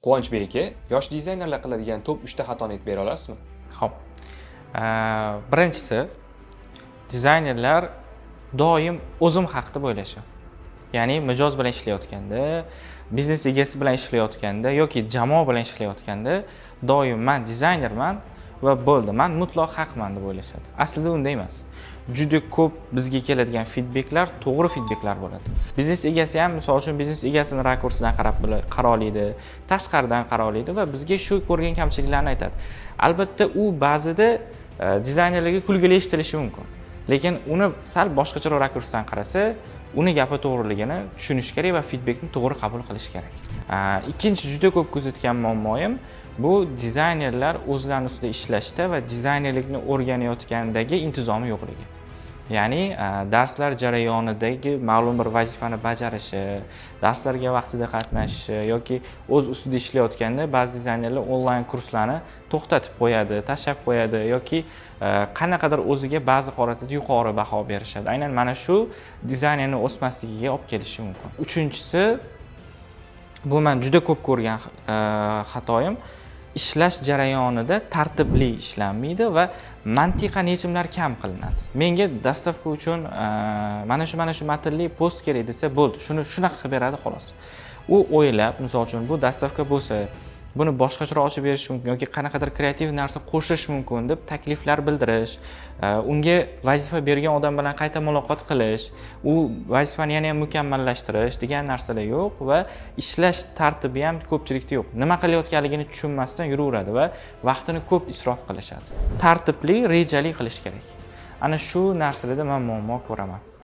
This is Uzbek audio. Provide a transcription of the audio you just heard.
Quvonchbek aka, yosh dizaynerlar qiladigan top 3 ta xatoni aytib bera olasizmi? Ho'p. Birinchisi, dizaynerlar doim o'zim haqida o'ylashi. Ya'ni mijoz bilan ishlayotganda, biznes egasi bilan ishlayotganda yoki jamoa bilan ishlayotganda doim "Man dizaynerman va bo'ldi, man mutlaq haqman" deb o'ylashadi. Aslida unday emas. Juda ko'p bizga keladigan feedbacklar to'g'ri feedbacklar bo'ladi. Biznes egasi ham, misol uchun, biznes egasini rakursidan qarab qara oladi, tashqaridan qara oladi va bizga shu ko'rgan kamchiliklarni aytadi. Albatta, u ba'zida dizaynerlarga kulgili eshitilishi mumkin. Lekin uni sal boshqacharoq rakursdan qarasa, uni gapi to'g'riligini tushunish kerak va feedbackni to'g'ri qabul qilish kerak. Ikkinchi juda ko'p kuzatgan muammoyim bu dizaynerlar o'zlarini ustida ishlashda va dizaynerlikni o'rganayotgandagi intizomi yo'qligi. Ya'ni darslar jarayonidagi ma'lum bir vazifani bajarishi, darslarga vaqtida qatnashishi yoki o'z ustida ishlayotganda ba'zi dizaynerlar onlayn kurslarni to'xtatib qo'yadi, tashlab qo'yadi yoki qanaqadir o'ziga ba'zi holatlarda yuqori baho berishadi. Aynan mana shu dizaynerni o'smasligiga olib kelishi mumkin. Uchinchisi, bu man juda ko'p ko'rgan xatoyim: ishlash jarayonida tartibli ishlanmaydi va mantiqan yechimlar kam qilinadi. Menga доставка uchun mana shu, mana shu matnli post kerak desa, bo'ldi, shuni shunaqa qilib beradi, xolos. U o'ylab, misol uchun, bu доставка bo'lsa, buni boshqacharoq ochib berish mumkin yoki qanaqadir kreativ narsa qo'shish mumkin deb takliflar bildirish, unga vazifa bergan odam bilan qayta muloqot qilish, u vazifani yana ham mukammallashtirish degan narsalar yo'q va ishlash tartibi ham ko'pchilikda yo'q. Nima qilayotganligini tushunmasdan yuraveradi va vaqtini ko'p isrof qilishadi. Tartibli, rejali qilish kerak. Ana shu narsalarda man muammo ko'raman.